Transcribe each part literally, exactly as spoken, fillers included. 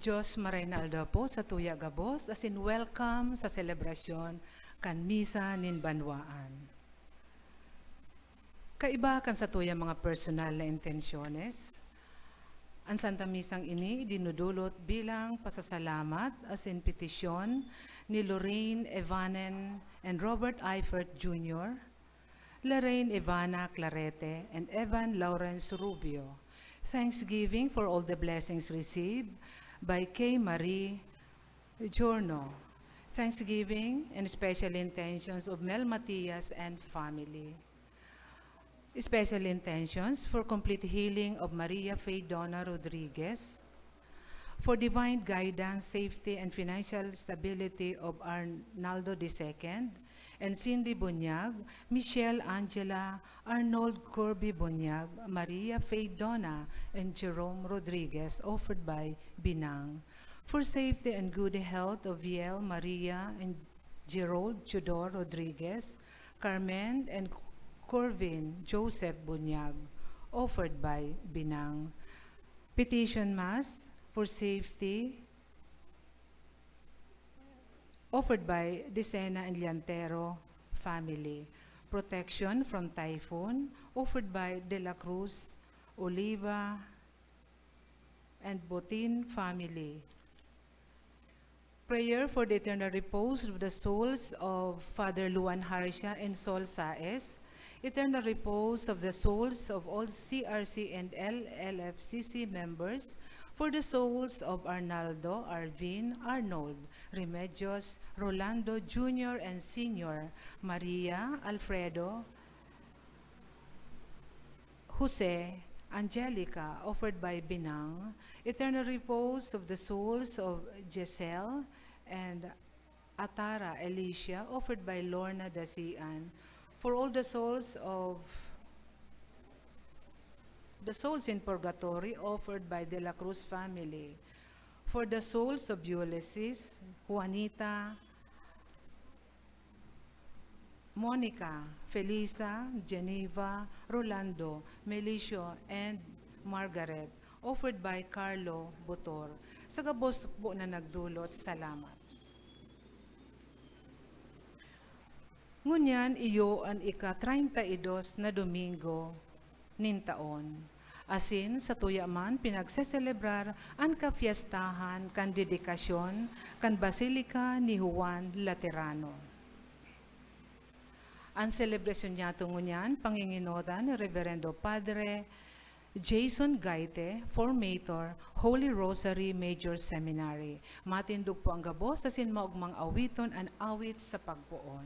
Dios, maray na aldaw po sa tuya gabos, asin welcome sa selebrasyon kan Misa nin Banwaan. Kaiba kan satuyang mga personal na intensyones, an Santa Misang ini dinudulot bilang pasasalamat asin petisyon ni Lorraine Evanen and Robert Eifert Junior, Lorraine Ivana Clarete, and Evan Lawrence Rubio. Thanksgiving for all the blessings received by K. Marie Giorno. Thanksgiving and special intentions of Mel Matias and family. Special intentions for complete healing of Maria Faye Donna Rodriguez, for divine guidance, safety, and financial stability of Arnaldo the Second and Cindy Bunyag, Michelle Angela, Arnold Corby Bunyag, Maria Faye Donna, and Jerome Rodriguez, offered by Binang. For safety and good health of Viel Maria and Gerald Tudor Rodriguez, Carmen and Corvin Joseph Bunyag, offered by Binang. Petition Mass for safety, offered by Decena and Liantero family. Protection from typhoon, offered by De La Cruz, Oliva, and Botin family. Prayer for the eternal repose of the souls of Father Luan Harsha and Sol Saez, eternal repose of the souls of all C R C and L L F C C members, for the souls of Arnaldo, Arvin, Arnold, Remedios, Rolando Junior and Senior, Maria, Alfredo, Jose, Angelica, offered by Binang, eternal repose of the souls of Giselle and Atara Alicia, offered by Lorna Dasian, for all the souls of the souls in purgatory, offered by De La Cruz family, for the souls of Ulysses, Juanita, Monica, Felisa, Geneva, Rolando, Melicio, and Margaret, offered by Carlo Butor. Sa gabos po na nagdulot, salamat. Ngunyan, iyo an ika-treinta y dos na Domingo nin taon, asin satuya man pinagseselebrar an kapyestahan kan dedikasyon kan Basilika ni Juan Laterano. An selebrasyon niyato ngunyan pangingenotan ni Reverendo Padre Jason Gaite, Formator, Holy Rosary Major Seminary. Matindog po an gabos asin maogmang awiton an awit sa pagpoon.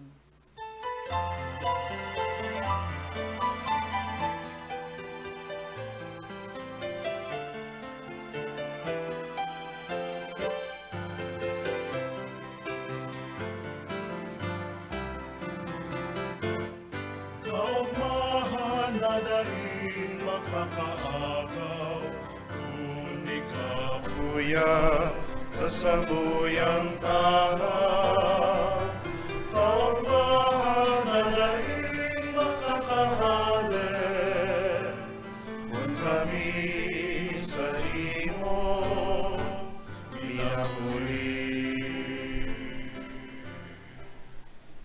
Kaogmahan na daing makakaagaw, kundi kapuya sa samuyang tahaw. Kaogmahan na daing makakahale, kun kami sa imo minapuli.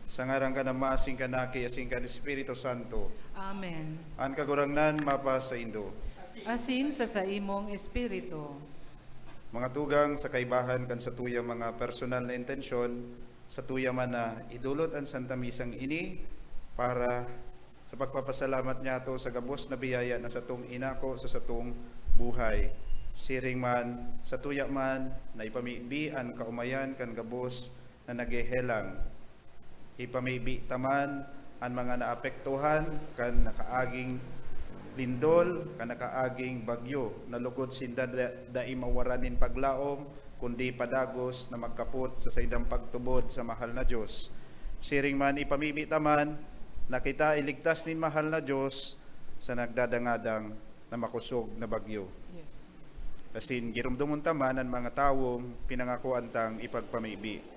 Sa ngaran kan Ama, asin kan Aki, asin kan Espiritu Santo. Amen. An Kagurangnan mapasaindo. Asin sa saimong espiritu. Mga tugang, sa kaibahan kan satuyang mga personal na intensyon, satuya man na idulot an Santa Misang ini para sa pagpapasalamat niyato sa gabos na biyaya na satong inako sa satong buhay. Siring man, satuya man na ipamibi an kaomayan kan gabos na naghehelang. Ipamibi ta man an mga naapektuhan kan nakaaging lindol, kan nakaaging bagyo, na lugod sinda da-, dai mawaran nin paglaom, kundi padagos na magkapot sa saindang pagtubod sa mahal na Dios. Siring man, ipamibi ta man na kita iligtas nin mahal na Dios sa nagdadangadang na makosog na bagyo. Yes. Asin giromdomon ta man an mga tawong pinangakoan tang ipagpamibi.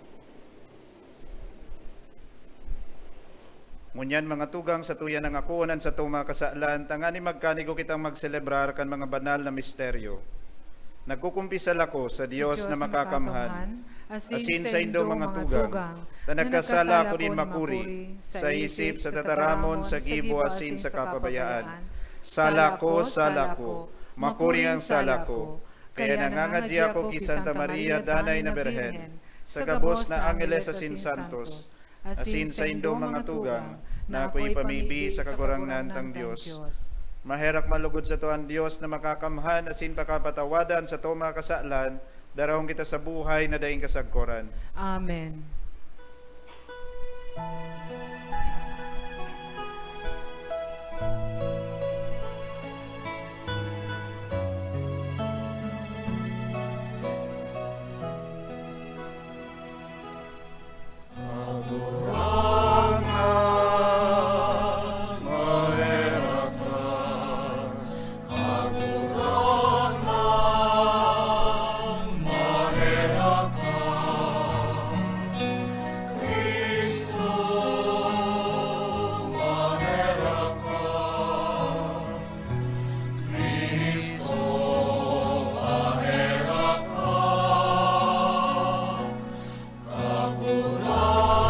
Ngunyan, mga tugang, satuya nang akoon an satong mga kasalan, tanganing magkanigo kitang magselebrar kan mga banal na misteryo. Nagkukumpisal ako sa Dios na makakamhan, asin sa indong mga tugang, na nagkasala ako nin makuri, sa isip, sa tataramon, sa gibo, asin sa kapabayaan. Sala ko, sala ko, makuri ang sala ko. Kaya nangangadya ako ki Santa Maria, danay na Birhen, sa gabos na angeles asin santos, asin sa indong mga tugang, na ako ipamibi sa Kagurangnan tang Dios. Maherak man lugod sato an Dios na makakamhan asin pakapatawadan sato mga kasalan, darahon kita sa buhay na daing kasagkoran. Amen.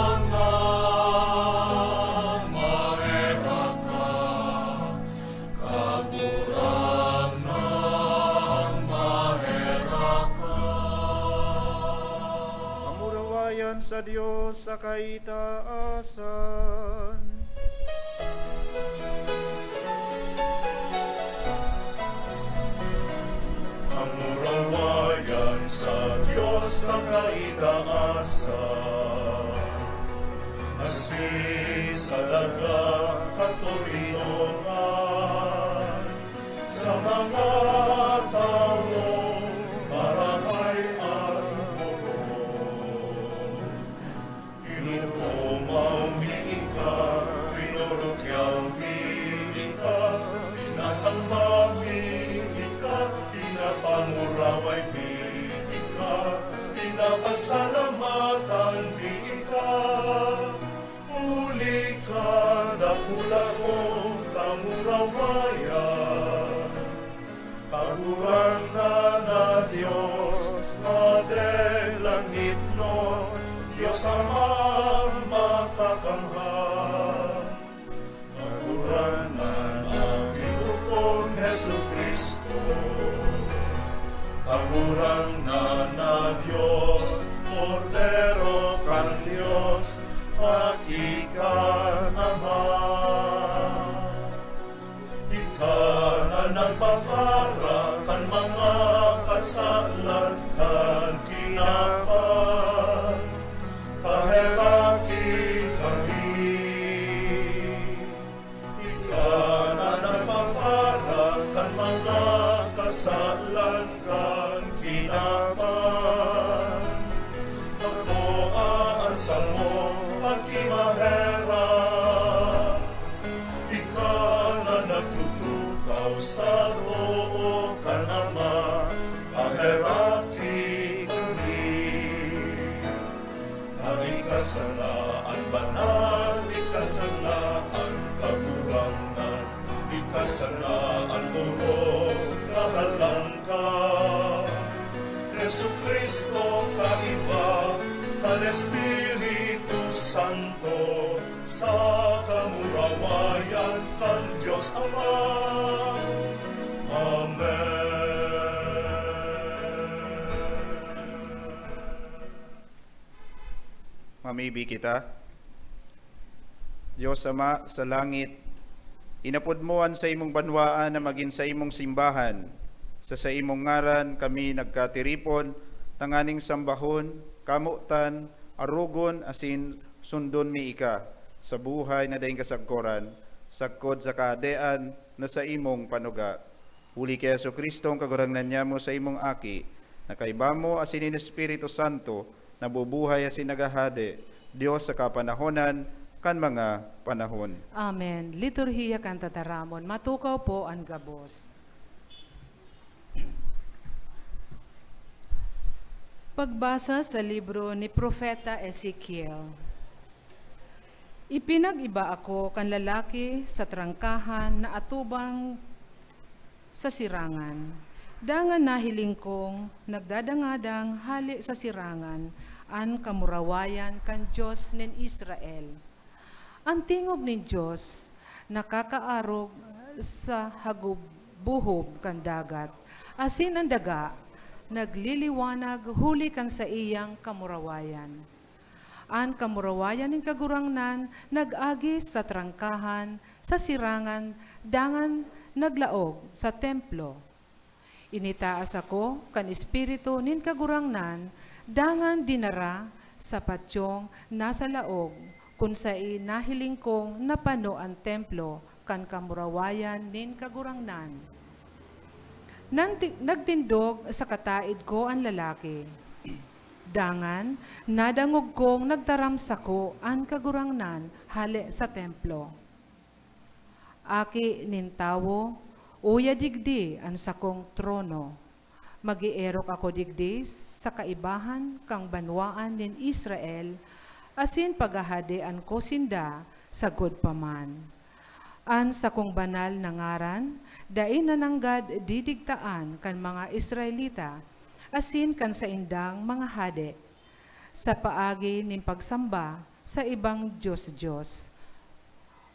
Kagurangnan, maherak ka. Kagurangnan, maherak ka. Kamurawayan sa Dios sa kaitaasan. Kamurawayan sa Dios sa kaitaasan, asin sa daga katoninongan, sa mga tawong marahay an boot. Inuomaw mi ika, rinorokyaw mi ika, sinasamba mi ika, pinapanguraway mi ika, pinapasalamatan mi ika. Huli ka, dakula kong kamurawayan. Kagurangnan na Dios, Mader langitnon, Dios Amang makakamhan. Kagurangnan na Ginoo kong Jesu-Cristo. Kagurangnan na Dios, Kordero kan Dios, aki kan Ama. Ika na nagpapara kan mga kasalan kan kinaban, paheraki kami. Ika na nagpapara kan mga kasalan kan kinaban, akoa an samong pakimaherak. Ika na nagtutukaw sa too kan Ama, paheraki kami. Na ikasala an banal, ikasala an Kagurangnan, ikasala an orog na halangka. Jesu-Cristo, kaiba kan Espiritu Santo, sa kamurawayan kan Dios Ama. Amen. Mamibi kita. Dios Ama sa langit, inapod mo an saimong banwaan na magin saimong simbahan. Sa saimong ngaran kami nagkatiripon, tanganing sambahon, kamotan, arogon, asin sundon mi ika sa buhay na daing kasagkoran, sagkod sa kahadean na saimong panuga. Huli ki Jesu-Cristo, an Kagurangnan nyamo, saimong Aki, na kaiba mo asin nin Espiritu Santo, nabubuhay asin naghahade, Dios sa kapanahonan kan mga panahon. Amen. Liturhiya kan Tataramon. Matukaw po an gabos. Pagbasa sa libro ni Propeta Ezekiel. Ipinag-iba ako kan lalaki sa trangkahan na atubang sa sirangan. Dangan nahiling kong nagdadangadang hale sa sirangan an kamurawayan kan Dios nin Israel. An tingog nin Dios nakakaarog sa hagob-buhob kan dagat, asin an daga nagliliwanag huli kan saiyang kamurawayan. An kamurawayan nin Kagurangnan nag-agi sa trangkahan sa sirangan dangan naglaog sa templo. Initaas ako kan Espiritu nin Kagurangnan dangan dinara sa patyong nasa laog, kun saen nahiling kong napano an templo kan kamurawayan nin Kagurangnan. Nandi-, nagtindog sa kataed ko an lalaki. Dangan, nadangog kong nagtaram sako an Kagurangnan hale sa templo. "Aki nin tawo, uya digdi an sakong trono. Mag-eerok ako digdi sa kaibahan kan banwaan nin Israel, asin paghahadean ko sinda sagkod pa man. An sakong banal na ngaran dai na nanggad didigtaan kan mga Israelita asin kan saindang mga hade, sa paagi nin pagsamba sa ibang dios-dios,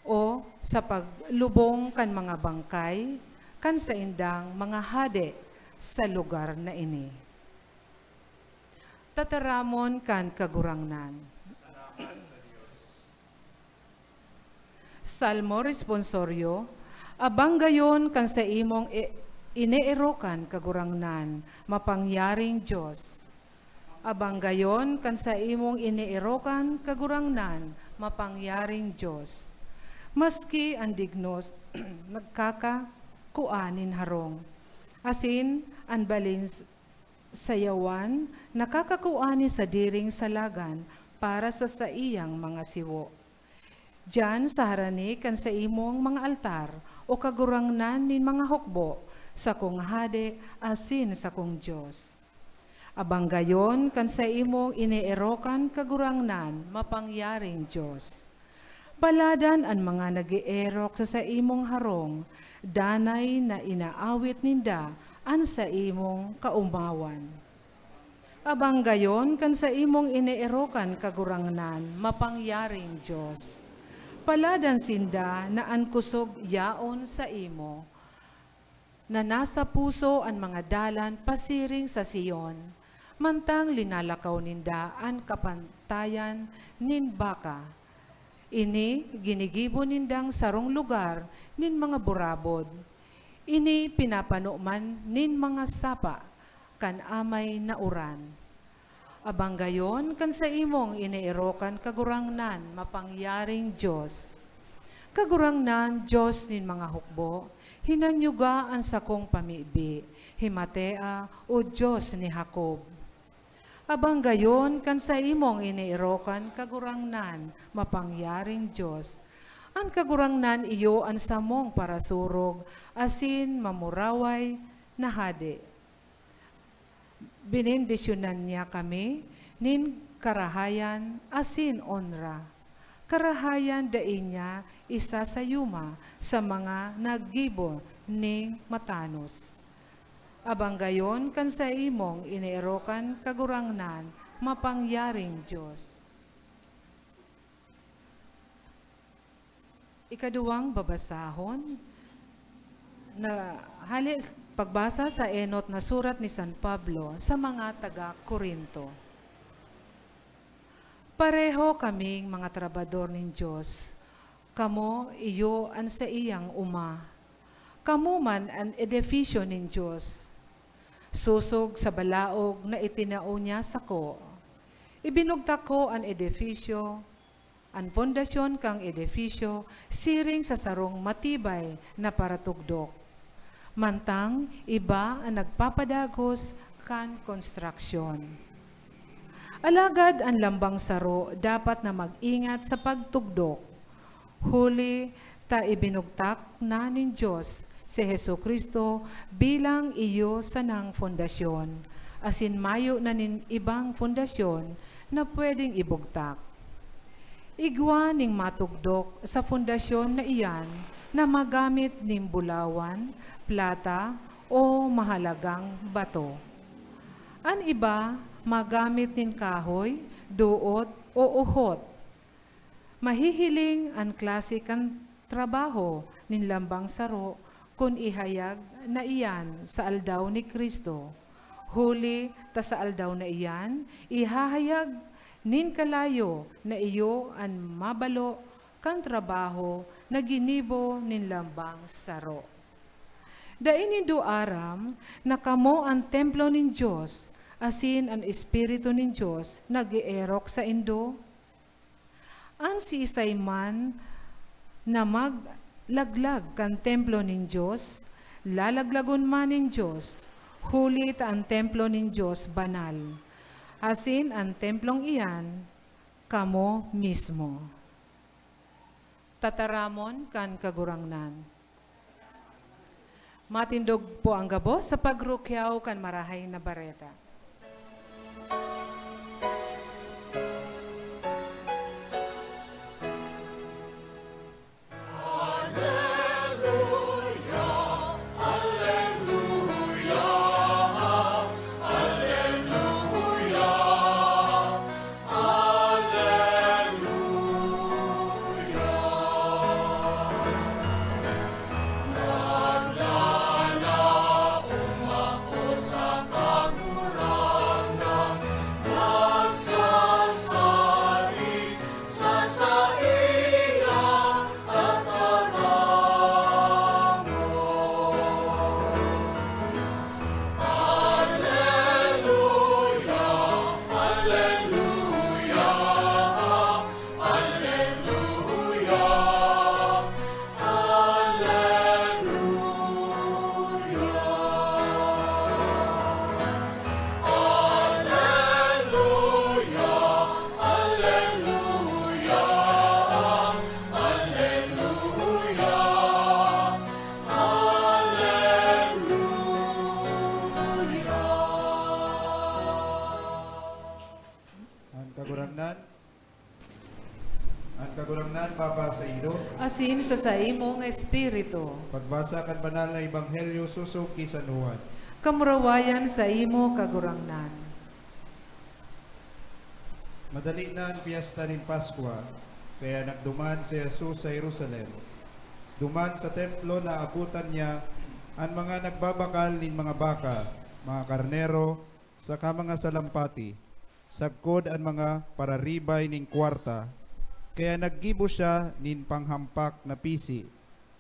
o sa paglubong kan mga bangkay kan saindang mga hade sa lugar na ini." Tataramon kan Kagurangnan. Salmo Responsorio. Abanggayon kan saimong e-, ineerokan, Kagurangnan, mapangyaring Dios. Abanggayon kan saimong ineerokan, Kagurangnan, mapangyaring Dios. Maski an dignos nagkakakua nin harong, asin an balin s-, sayawan nakakakua nin sadiring salagan para sa saiyang mga siwo. Diyan sa harani kan saimong mga altar, o Kagurangnan nin mga hukbo, sakong Hade asin sakong Dios. Abanggayon kan saimong ineerokan, Kagurangnan, mapangyaring Dios. Paladan an mga nag-eerok sa saimong harong, danay na inaawit ninda an saimong kaomawan. Abanggayon kan saimong ineerokan, Kagurangnan, mapangyaring Dios. Paladan sinda na an kosog yaon saimo, na nasa puso an mga dalan pasiring sa Sion, mantang linalakaw ninda an kapantayan nin baka. Ini ginigibo nindang sarong lugar nin mga burabod. Ini pinapano man nin mga sapa kan amay na uran. Abanggayon kan saimong ineerokan, Kagurangnan, mapangyaring Dios. Kagurangnan, Dios nin mga hukbo, hinanyuga an sakong pamibi, himatea, O Dios ni Jacob. Abanggayon kan saimong ineerokan, Kagurangnan, mapangyaring Dios. An Kagurangnan iyo an samong parasurog asin mamuraway na Hade. Benendisyonan niya kami nin karahayan asin onra. Karahayan dai niya isasayuma sa mga naggibo nin matanos. Abanggayon kan saimong ineerokan, Kagurangnan, mapangyaring Dios. Ikaduwang babasahon na hale s-, pagbasa sa enot na surat ni San Pablo sa mga taga Corinto. Pareho kaming mga trabador nin Dios. Kamo, iyo an saiyang oma. Kamo man an edifisyo nin Dios. Sosog sa balaog na itinao niya sako, ibinugtak ko an edifisyo, an pundasyon kan edifisyo, siring sa sarong matibay na paratugdok. Mantang iba an nagpapadagos kan konstruksyon. Alagad an lambang saro dapat na mag-ingat sa pagtugdok, huli ta ibinugtak na nin Dios si Jesu-Cristo bilang iyo sanang fundasyon, asin mayo na nin ibang fundasyon na pwedeng ibugtak. Igwa ning matugdok sa fundasyon na iyan na magamit nin bulawan, plata, o mahalagang bato. An iba magamit nin kahoy, doot o uhot. Mahihiling an klase kan trabaho nin lambang saro kun ihayag na iyan sa aldaw ni Cristo. Huli ta sa aldaw na iyan, ihahayag nin kalayo na iyo an mabalo kan trabaho na ginibo nin lambang saro. Dai nindo aram na kamo an templo nin Dios, asin an Espiritu nin Dios nag-eerok saindo? An siisay man na maglaglag kan templo nin Dios, lalaglagon man nin Dios, huli ta an templo nin Dios banal, asin an templong iyan kamo mismo. Tataramon kan Kagurangnan. Matindog po ang gabos sa pagrukyaw kan Marahay na Bareta. An Kagurangnan, an Kagurangnan, Papa, saindo. Asin sa saimong espiritu. Pagbasa kan Banal na Ebanghelyo sosog ki San Juan. Kamurawayan saimo, Kagurangnan. Madali na an pyesta nin Paskwa, kaya nagduman si Jesus sa Jerusalem. Duman sa templo, naabotan niya an mga nagbabakal nin mga baka, mga karnero, saka mga salampati, sagkod an mga pararibay nin kwarta. Kaya naggibo siya nin panghampak na pisi,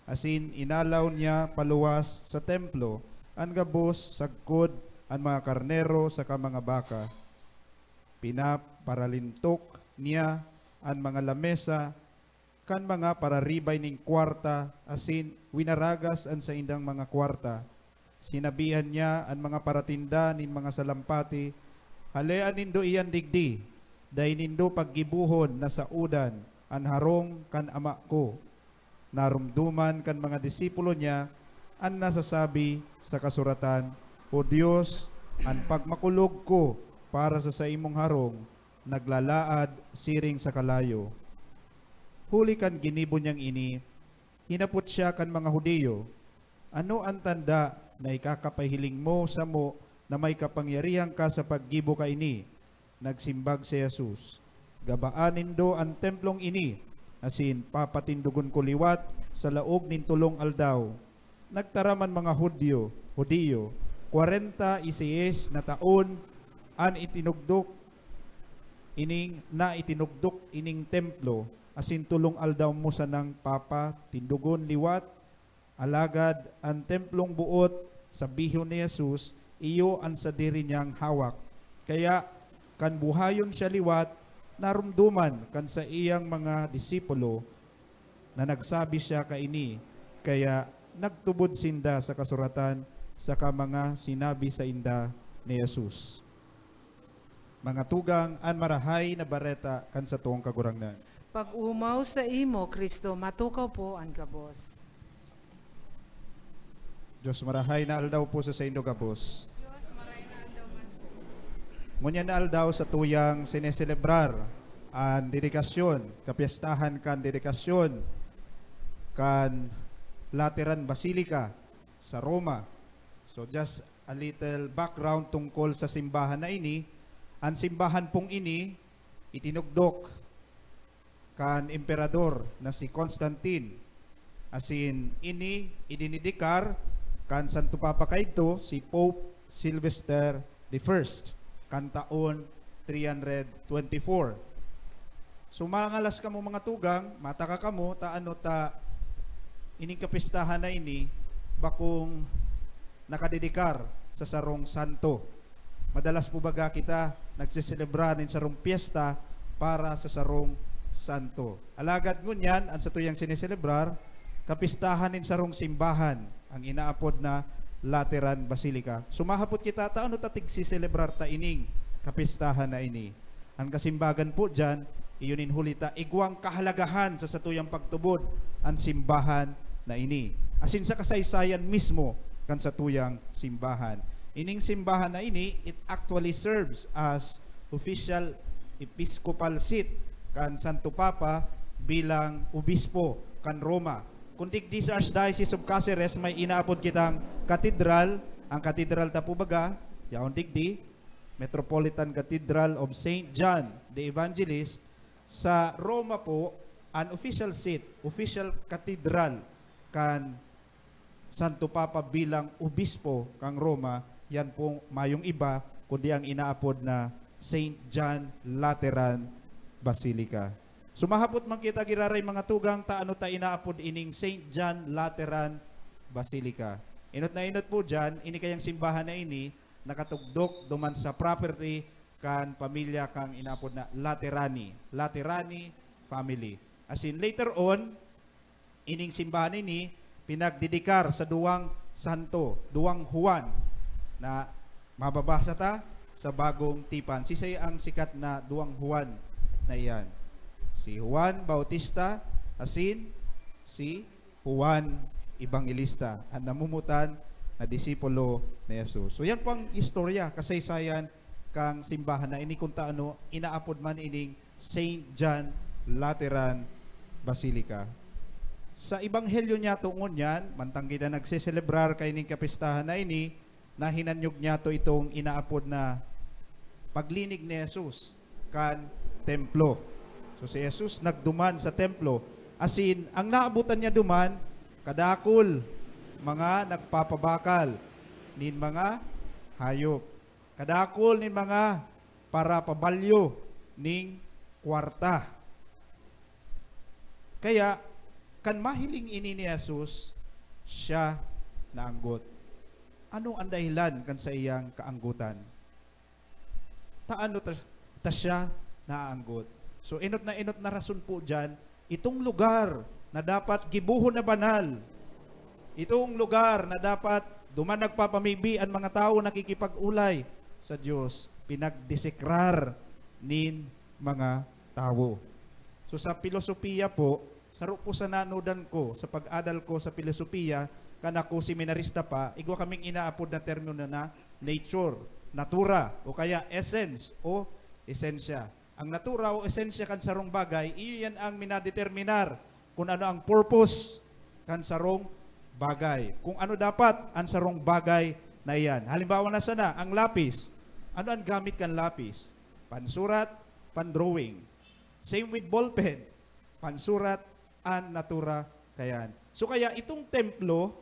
asin inalaw niya paluwas sa templo an gabos sagkod an mga karnero saka mga baka. Pinaparalintok niya an mga lamesa kan mga pararibay nin kwarta asin winaragas an saindang mga kwarta. Sinabihan niya an mga paratinda nin mga salampati, "Halea nindo iyan digdi, dai nindo paggibohon na saodan an harong kan Ama ko." Naromdoman kan mga disipulo niya an nasasabi sa kasuratan, "O Dios, an pagmakulog ko para sa saimong harong naglalaad siring sa kalayo." Huli kan ginibo niyang ini, hinapot siya kan mga Judio, "Ano an tanda na ikakapahiling mo samo na may kapangyarihan ka sa paggibo kaini?" Nagsimbag si Jesus, "Gabaan nindo an templong ini, asin papatindogon ko liwat sa laog nin tolong aldaw." Nagtaram an mga Judio, Judio, "Kwarenta y seis na taon an itinugdok ining, na itinugdok ining templo, asin tolong aldaw mo sanang papatindogon liwat?" Alagad an templong boot, sabihon ni Jesus, iyo an sadiri niyang hawak. Kaya, kan buhayon siya liwat, naromdoman kan saiyang mga disipulo na nagsabi siya kaini, kaya nagtubod sinda sa kasuratan saka mga sinabi sainda ni Jesus. Mga tugang, an Marahay na Bareta kan satong Kagurangnan. Pag-omaw saimo, Cristo, matukaw po an gabos. Diyos, marahay na aldaw po sa saindo gabos. Diyos, marahay na aldaw man po. Ngunyan na aldaw, satuyang sineselebrar an dedikasyon, kapyestahan kan dedikasyon kan Lateran Basilica sa Roma. So just a little background tungkol sa simbahan na ini. Ang simbahan pong ini, itinugdok kan emperador na si Constantine. Asin ini idinidikar kan Santo Papa kaidto, si Pope Sylvester the First, kan taon three hundred twenty-four. So, mangalas kamo, mga tugang, mataka kamo, ta ano ta, ining kapistahan na ini, bakong nakadedikar sa sarong santo. Madalas po baga kita nagseselebra nin sarong piyesta para sa sarong santo. Alagad ngunyan, ang satuyang sineselebrar, kapistahan nin sarong simbahan, ang inaapod na Lateran Basilica. So, mahapot kita, ta ano ta tigseselebrar ta ining kapistahan na ini? Ang kasimbagan po diyan, iyo nin huli ta igwang kahalagahan sa satuyang pagtubod an simbahan na ini, asin sa kasaysayan mismo kan satuyang simbahan. Ining simbahan na ini, it actually serves as official episcopal seat kan Santo Papa bilang obispo kan Roma. Kung digdi sa Archdiocese of Caceres, may inaapod kitang katedral. Ang katedral ta po baga, yaon digdi, Metropolitan Cathedral of Saint John the Evangelist. Sa Roma po, an official seat, official cathedral kan Santo Papa bilang obispo kan Roma, yan po mayong iba kundi ang inaapod na Saint John Lateran Basilica. So, mahapot man kita giraray, mga tugang, ta ano ta inaapod ining Saint John Lateran Basilica. Enot na enot po diyan, ini kayang simbahan na ini, nakatugdok duman sa property kan pamilya kan inaapod na Laterani, Laterani family. Asin later on, ining simbahan ini pinagdedikar sa duwang santo, duwang Juan, na mababasa ta sa Bagong Tipan. Sisay ang sikat na duwang Juan na iyan? Si Juan Bautista asin si Juan Evangelista, an namumutan na disipulo ni Jesus. So, yan po ang istorya, kasaysayan kan simbahan na ini, kung ta ano inaapod man ining Saint John Lateran Basilica. Sa Ebanghelyo niyato ngunyan, mantang kita nagseselebrar kaining kapistahan na ini, nahinanyog niyato itong inaapod na paglinig ni Jesus kan templo. So, si Jesus nagduman sa templo, asin ang naabutan niya duman, kadakul mga nagpapabakal nin mga hayop, kadakul nin mga parapabalyo nin kwarta. Kaya, kan mahiling ini ni Jesus, siya naanggot. Ano an dahilan kan saiyang kaanggotan? Ta ano ta, ta siya naanggot? So, enot na enot na rason po diyan, itong lugar na dapat gibohon na banal, itong lugar na dapat duman nagpapamibi an mga tawo nakikipag-olay sa Dios, pinagdesekrar nin mga tawo. So, sa pilosopiya po, saro po sa nanodan ko, sa pag-adal ko sa pilosopiya, kan ako seminarista pa, igwa kaming inaapod na termino na nature, natura, o kaya essence o esensya. Ang natura o esensya kan sarong bagay, iyo yan ang minadeterminar kung ano ang purpose kan sarong bagay. Kung ano dapat ang sarong bagay na iyan. Halimbawa na sana, ang lapis. Ano ang gamit kan lapis? Pansurat, pandrawing. Same with ballpen. Pansurat, an natura kayan. So kaya itong templo,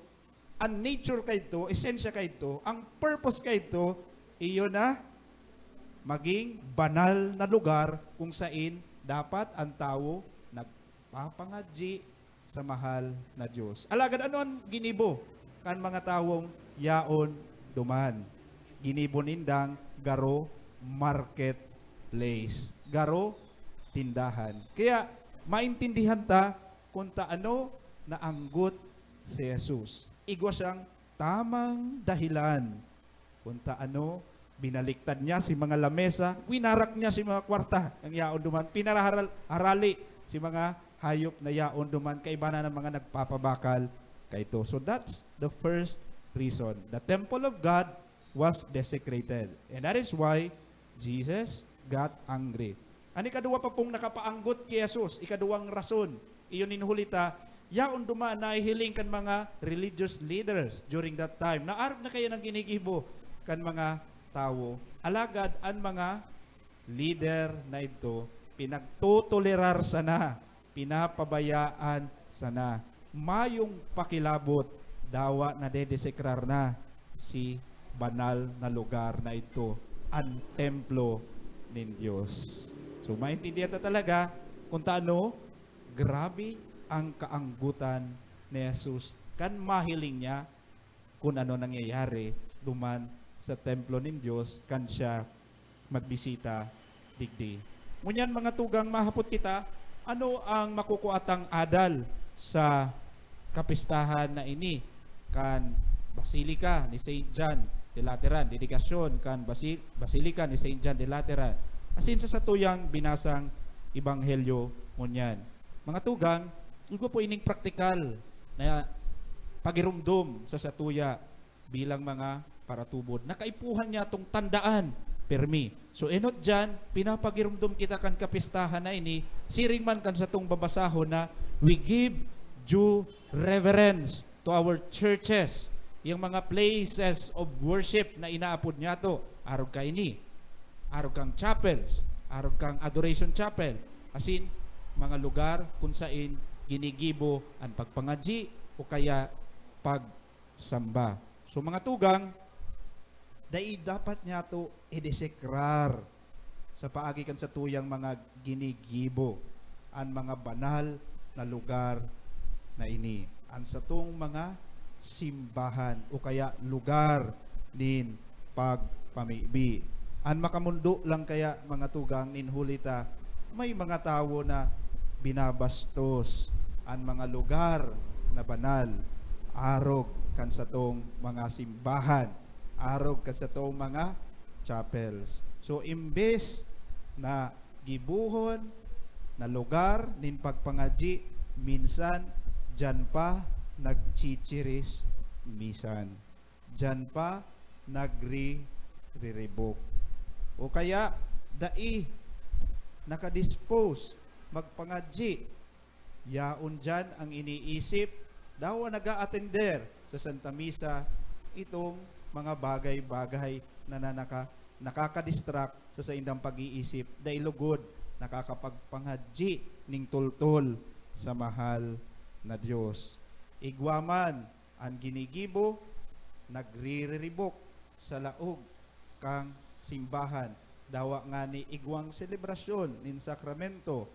an nature kaidto, esensya kaidto, ang purpose kaidto, iyo na maging banal na lugar kung sain dapat ang tawo nagpapangadyi sa mahal na Dios. Alagad ano an ginibo kan mga tawong yaon duman? Ginibo nindang garo marketplace, garo tindahan. Kaya maintindihan ta kung ta ano naanggot si Jesus. Igwa siyang tamang dahilan kung ta ano binaliktad niya si mga lamesa, winarak niya si mga kwarta, ang yaon duman, pinaraharal-, harali si mga hayop na yaon duman, kaiba na ng mga nagpapabakal kaito. So that's the first reason. The temple of God was desecrated. And that is why Jesus got angry. An ikaduwa pa pong nakapaanggot ki Jesus, ikaduwang rason, iyo nin huli ta, Yaon duman nahihiling kan mga religious leaders during that time. Naarog na kaya nang ginigibo kan mga tawo. Alagad an mga leader na idto, pinagtotolerar sana, pinapabayaan sana. Mayong pakilabot, dawa nadedesekrar na si banal na lugar na idto, an templo nin Dios. So, maintindihan ta talaga kung taano grabe ang kaanggotan ni Jesus kan mahiling niya kun ano nangyayari duman sa templo nin Dios kan siya magbisita digdi. Ngunyan, mga tugang, mahapot kita, ano ang makukuatang adal sa kapistahan na ini kan Basilica ni Saint John de Lateran, dedikasyon kan Basi-, Basilica ni Saint John de Lateran, asin sa satuyang binasang ebanghelyo ngunyan? Mga tugang, igwa po ining praktikal na pagirumdom sa satuya bilang mga paratubod. Nakaipuhan niya tong tandaan, permi. So, enot diyan, pinapagirumdom kita kan kapistahan na ini, siring man kan satong babasahon na we give due reverence to our churches, yung mga places of worship na inaapod niyato, arog kaini, arog kang chapels, arog kang adoration chapel, asin mga lugar kung sain ginigibo an pagpangadyi o kaya pagsamba. So, mga tugang, dai dapat niyato idesekrar sa paagi kan satuyang mga ginigibo an mga banal na lugar na ini, an satong mga simbahan o kaya lugar nin pagpamibi. An makamondo lang kaya, mga tugang, nin huli ta may mga tawo na binabastos an mga lugar na banal, arog kan satong mga simbahan, arog kan satong mga chapels. So, imbes na gibohon na lugar nin pagpangadyi, minsan diyan pa nagchichirismisan. Diyan pa nagririribok. O kaya, dai nakadispose magpangadyi. Yaon diyan ang iniisip, dawa nag-aatender sa Santa Misa, itong mga bagay-bagay na, na naka-, nakakadistract sa saindang pag-iisip, dai lugod nakakapagpangadyi ning tultol sa mahal na Dios. Igwa man an ginigibo, nagririribok sa laog kan simbahan, dawa ngani igwang selebrasyon nin sakramento,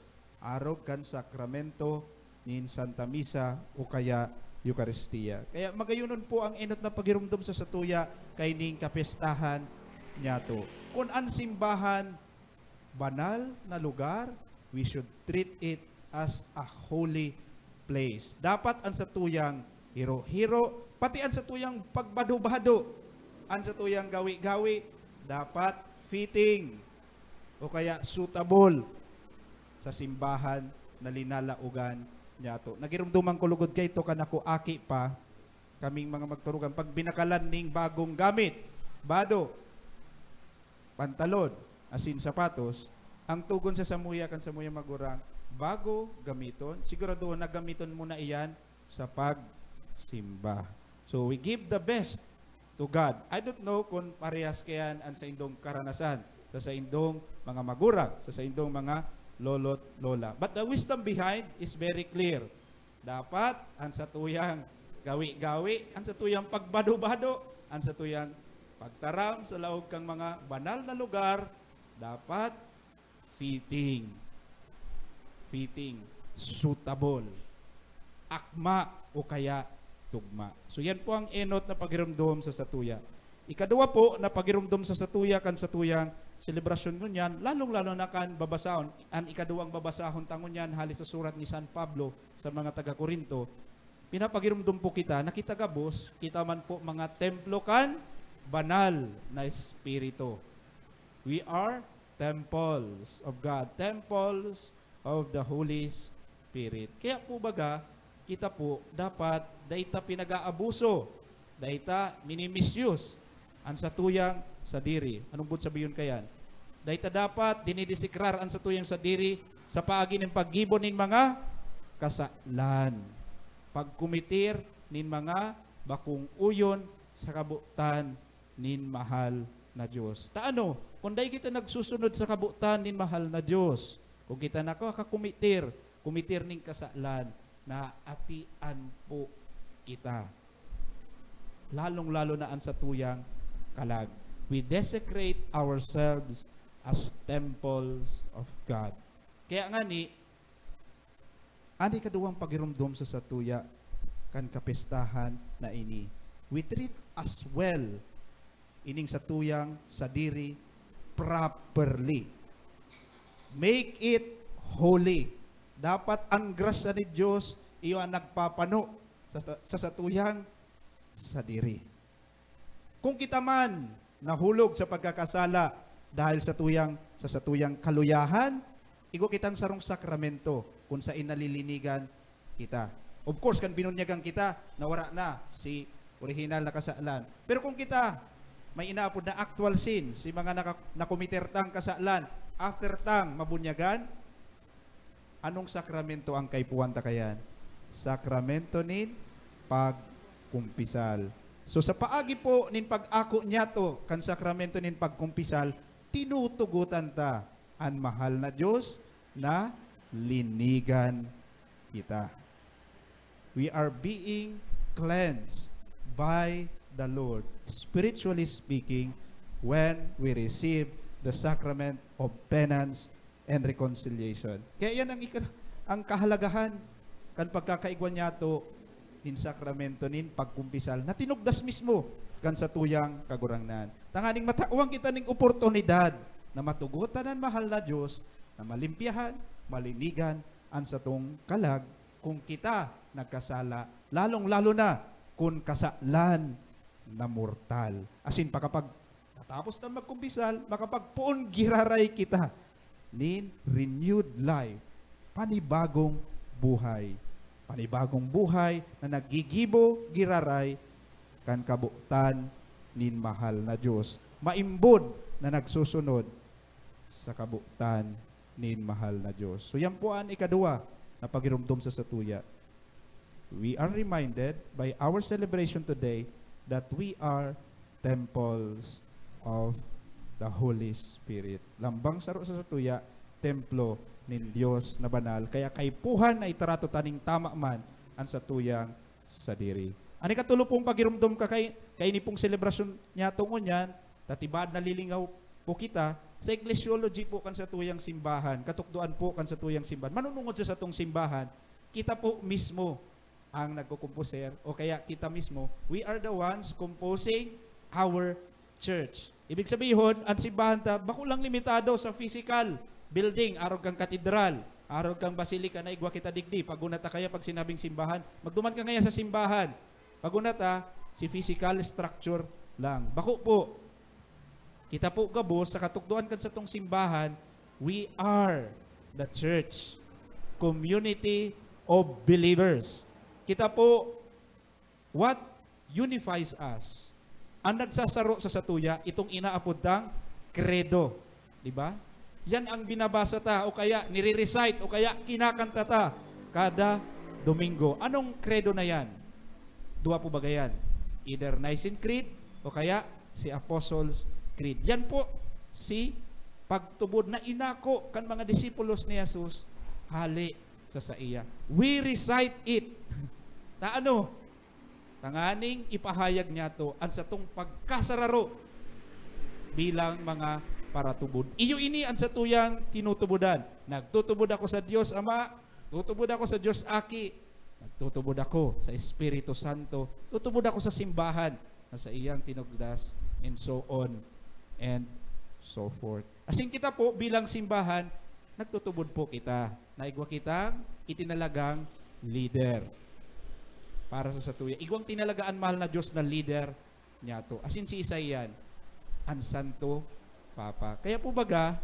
arog kan sakramento nin Santa Misa o kaya Eukaristia. Kaya magayonon po ang enot na pagirumdom sa satuya kaining kapestahan niyato. Kun an simbahan banal na lugar, we should treat it as a holy place. Dapat an satuyang hiro-hiro, pati an satuyang pagbado-bado, an satuyang gawi-gawi, dapat fitting o kaya suitable sa simbahan na linalaogan niyato. Nagirumdoman ko lugod kaito kan ako aki pa, kaming mga magturugan, pag binakalan ning bagong gamit, bado, pantalon, asin sapatos, ang tugon sa samuya kan samuya magurang, bago gamiton, siguradohon na gamiton mo na iyan sa pagsimba. So, we give the best to God. I don't know kung parehas kayan an saindong karanasan sa saindong mga magurang, sa saindong mga lolo't lola. But the wisdom behind is very clear. Dapat an satuyang gawi-gawi, an satuyang pagbado-bado, an satuyang pagtaram sa laog kan mga banal na lugar, dapat fitting. Fitting. Suitable. Akma o kaya tugma. So, yan po ang enot na pagirumdom sa satuya. Ikaduwa po na pagirumdom sa satuya kan satuyang selebrasyon ngunyan, lalong-lalo na kan babasahon. An ikaduwang babasahon ta ngunyan hali sa surat ni San Pablo sa mga taga-Corinto, pinapagirumdom po kita na kita gabos, kita man po mga templo kan Banal na Espiritu. We are temples of God, temples of the Holy Spirit. Kaya po baga, kita po dapat dai ta pinag-aabuso, dai ta minimisyos an satuyang sadiri. Anong bod sabiyon kayan? Dai ta dapat dinidisikrar an satuyang sadiri sa paagi nin paggibo nin mga kasalan. pagkometer nin mga bakong oyon sa kabotan nin mahal na Dios. Ta ano, kung dai kita nagsusunod sa kabotan nin mahal na Dios, kung kita nakakakometer, kometer nin kasalan, naatian po kita. Lalong-lalo na an satuyang kalag. We desecrate ourselves as temples of God. Kaya nga ni, an ikaduwang pagiromdom sa satuya kan kapestahan na ini, we treat as well ining satuyang sadiri properly. Make it holy. Dapat an grasya ni Dios iyo an nagpapano sa, sa satuyang sadiri. Kung kita man nahulog sa pagkakasala dahil sa tuyang, sa satuyang kaluyahan, igwa kitang sarong sakramento kun saen nalilinigan kita. Of course, kan binunyagan kita, nawara na si orihinal na kasalan. Pero kung kita may inaapod na actual sins, si mga naka-, nakomiter tang kasalan, after tang mabunyagan, anong sakramento ang kaipuhan ta kayan? Sakramento nin pagkumpisal. So, sa paagi po nin pag-ako niyato kan sakramento nin pagkumpisal, tinutugotan ta an mahal na Dios na linigan kita. We are being cleansed by the Lord, spiritually speaking, when we receive the sacrament of penance and reconciliation. Kaya yan ang, ika-, ang kahalagahan kan pagkakaigwa niyato nin sakramento nin pagkumpisal na tinugdas mismo kan satuyang Kagurangnan. Tanganing matawan kita ning oportunidad na matugotan an mahal na Dios, na malimpyahan, malinigan an satong kalag kung kita nagkasala, lalong-lalo na kun kasalan na mortal. Asin pakapag-, tatapos na magkumpisal, makapagpoon giraray kita nin renewed life, panibagong buhay. Panibagong buhay na naggigibo giraray kan kabotan nin mahal na Dios, maimbod na nagsusunod sa kabotan nin mahal na Dios. So, yan po an ikaduwa na pagiromdom sa satuya. We are reminded by our celebration today that we are temples of the Holy Spirit. Lambang saro sa satuya, templo nin Dios na banal. Kaya kaipuhan na itarato taning tama man an satuyang sadiri. An ikatulo pong pagiromdom ka kay, kaini pong selebrasyon niyato ngunyan, ta tibaad nalilingaw po kita sa ecclesiology po kan satuyang simbahan, katukdoan po kan satuyang simbahan. Manunungod sa satong simbahan, kita po mismo ang nagkokomposer, o kaya kita mismo, we are the ones composing our church. Ibig sabihon, an simbahan ta, bako lang limitado sa physical building, arog kan katedral, arog kan basilika na igwa kita digdi. Pag-una ta kaya, pag sinabing simbahan, magduman ka ngaya sa simbahan. Pag-una ta, si physical structure lang. Bako po. Kita po gabos sa katukdoan kan satong simbahan, we are the church, community of believers. Kita po, what unifies us? Ang nagsasaro sa satuya, itong inaapod tang Credo. Di ba? Yan ang binabasa ta, o kaya nire-recite, o kaya kinakanta ta kada Domingo. Anong Credo na yan? Dua po baga yan? Either Nicene Creed, o kaya si Apostles' Creed. Yan po si pagtubod na inako kan mga disipulos ni Jesus hale sa saiya. We recite it. Ta ano? Tanganing ipahayag niyato an satong pagkasararo bilang mga paratubod. Iyo ini an satuyang tinutubodan. Nagtutubod ako sa Dios Ama, tutubod ako sa Dios Aki, nagtutubod ako sa Espiritu Santo, tutubod ako sa simbahan na saiyang tinugdas, and so on and so forth. Asin kita po bilang simbahan, nagtutubod po kita na igwa kitang itinalagang leader para sa satuya. Igwang tinalaga an mahal na Dios na leader niyato. Asin si isa iyan, an Santo Papa. Kaya po baga,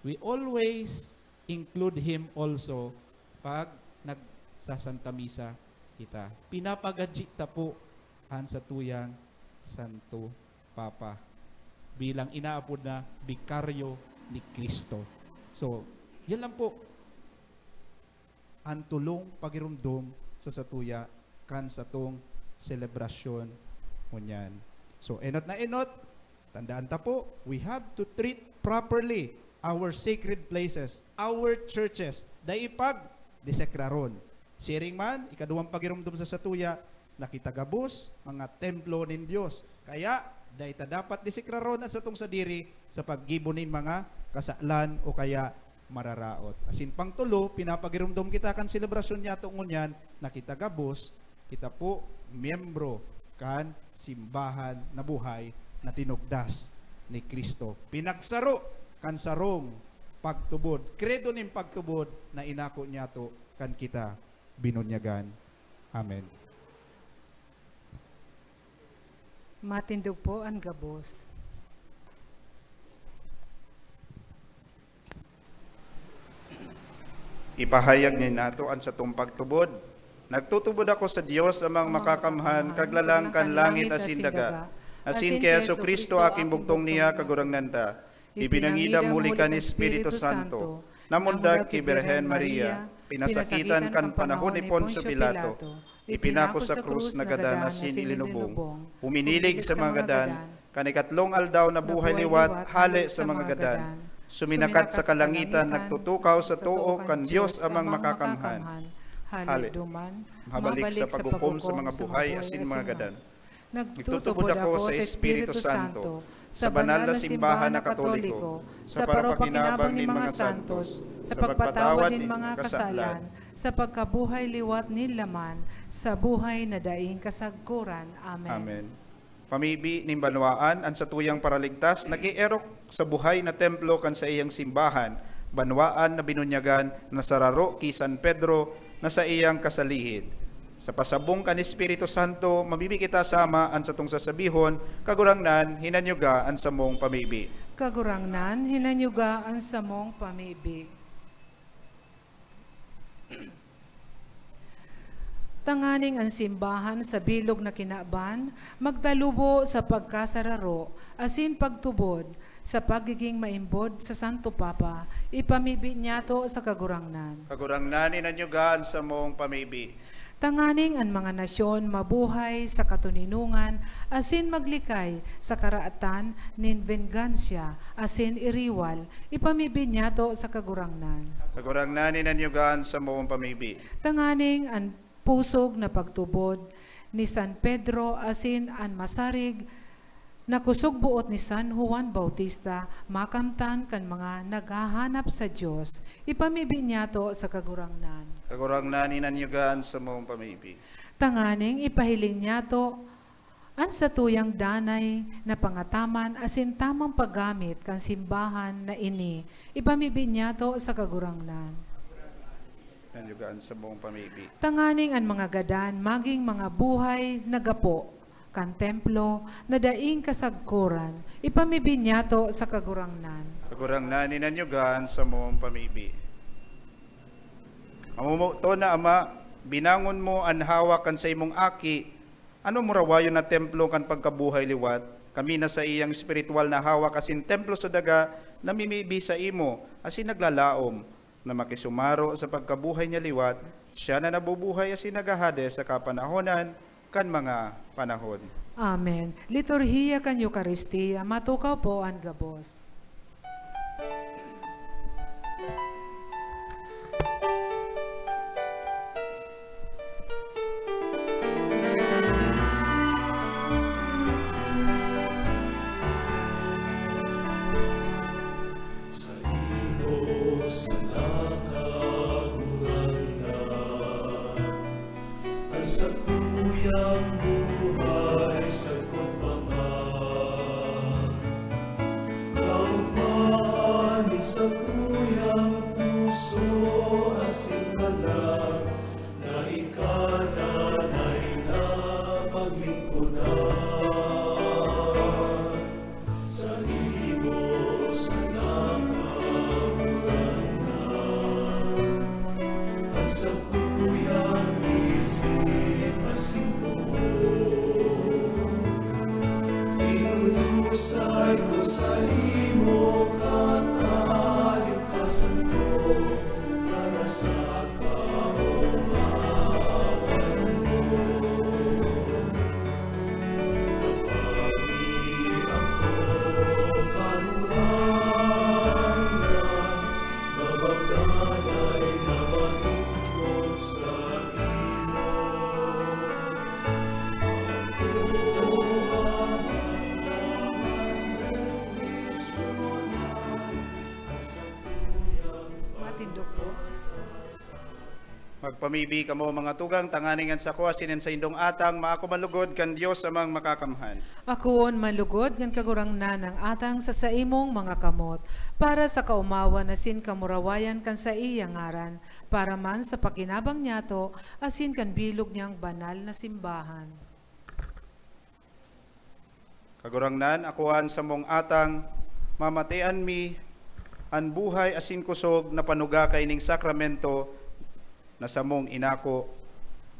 we always include him also pag nagsasanta misa kita. Pinapagadji ta po an satuyang Santo Papa bilang inaapod na Bikaryo ni Cristo. So, yan lang po an tolong pagiromdom sa satuya kan satong selebrasyon ngunyan. So, enot na enot, tandaan ta po, we have to treat properly our sacred places, our churches. Dai pag desekraron. Siring man, ikaduwang pagiromdom sa satuya, na kita gabos, mga templo nin Dios. Kaya, dai ta dapat desekraron an satong sadiri sa paggibo nin mga kasalan o kaya mararaot. Asin pangtulo, pinapagiromdom kita kan selebrasyon niyato ngunyan na kita gabos, kita po miyembro kan simbahan na buhay na tinugdas ni Cristo. Pinagsaro kan sarong pagtubod, kredo nin pagtubod na inako niyato kan kita binunyagan. Amen. Matindog po an gabos. Ipahayag niya nato an satong pagtubod. Nagtutubod ako sa Dios, Amang Makakamhan, Kaglalang kan langit asin daga, asin ki Jesu-Cristo, aking bugtong niya, Kagurangnan ta. Ipinangidam huli kan Espiritu Santo, namundag ki Birhen Maria, pinasakitan kan panahon ni Poncio Pilato, ipinako sa krus, nagadan asin ilinubong, uminilig sa mga gadan, kan ikatlong aldaw nabuhay liwat hale sa mga gadan, suminakat sa kalangitan, nagtutukaw sa too kan Dios Amang Makakamhan. Hale duman, mabalik sa paghukom sa mga buhay asin mga gadan. Nagtutubod ako sa Espiritu Santo, sa banal na simbahan na Katoliko, sa paropakinabang nin mga santos, sa pagpatawad nin mga kasalan, sa pagkabuhay liwat nin laman, sa buhay na daing kasagkoran. Amen. Amen. Pamibi nin banwaan, an satuyang Paraligtas nag-eerok sa buhay na templo kan saiyang simbahan, banwaan na binunyagan na sararo ki San Pedro na saiyang kasalihid. Sa pasabong kan Espiritu Santo, mamibi kita sama an satong sasabihon, Kagurangnan, hinanyuga an samong pamibi. Kagurangnan, hinanyuga an samong pamibi. Tanganing an simbahan sa bilog na kinaban magtalubo sa pagkasararo asin pagtubod sa pagiging maimbod sa Santo Papa, ipamibi niyato sa Kagurangnan. Kagurangnan, hinanyuga an samong pamibi. Tanganing an mga nasyon mabuhay sa katoninongan asin maglikay sa karaatan nin bengansya asin iriwal, ipamibi niyato sa Kagurangnan. Kagurangnan, hinanyuga an samong pamibi. Tanganing an pusog na pagtubod ni San Pedro asin an masarig na kusog-boot ni San Juan Bautista makamtan kan mga naghahanap sa Dios, ipamibi niyato sa Kagurangnan. Kagurangnan, hinanyuga an samong pamibi. Tanganing ipahiling niyato an satuyang danay na pangataman asin tamang paggamit kan simbahan na ini, ipamibi niyato sa Kagurangnan. Hinanyuga an samong pamibi. Tanganing an mga gadan magin mga buhay na gapo kan templo na daing kasagkoran, ipamibi niyato sa Kagurangnan. Kagurangnan, hinanyuga an samong pamibi. Mamomoton na Ama, binangon mo an hawak kan saimong Aki, an mamurawayon na templo kan pagkabuhay liwat. Kami na saiyang espirituwal na hawak asin templo sa daga, namimibi saimo asin naglalaom na makisumaro sa pagkabuhay niya liwat, siya na nabubuhay asin naghahade sa kapanahonan kan mga panahon. Amen. Liturhiya kan Eukaristia, matukaw po an gabos. Saimo sana, Kagurangnan, an sakuyang buhay sagkod pa man. Kaogmahan nin sakuyang puso asin kalag na ika danay na paglingkodan. Saimo sana, Kagurangnan, an sakuyang isip asin puot. Idudusay ko saimo, katalingkasan ko, para sa kaomawan mo. Pamibi kamo, mga tugang, tanganing an sako asin an saindong atang maako man lugod kan Dios Amang Makakamhan. Akoon man lugod kan Kagurangnan ang atang sa saimong mga kamot, para sa kaomawan asin kamurawayan kan saiyang ngaran, para man sa pakinabang niyato asin kan bilog niyang banal na simbahan. Kagurangnan, akoa an samong atang, mamatean mi an buhay asin kusog na panuga kaining sakramento na samong inako,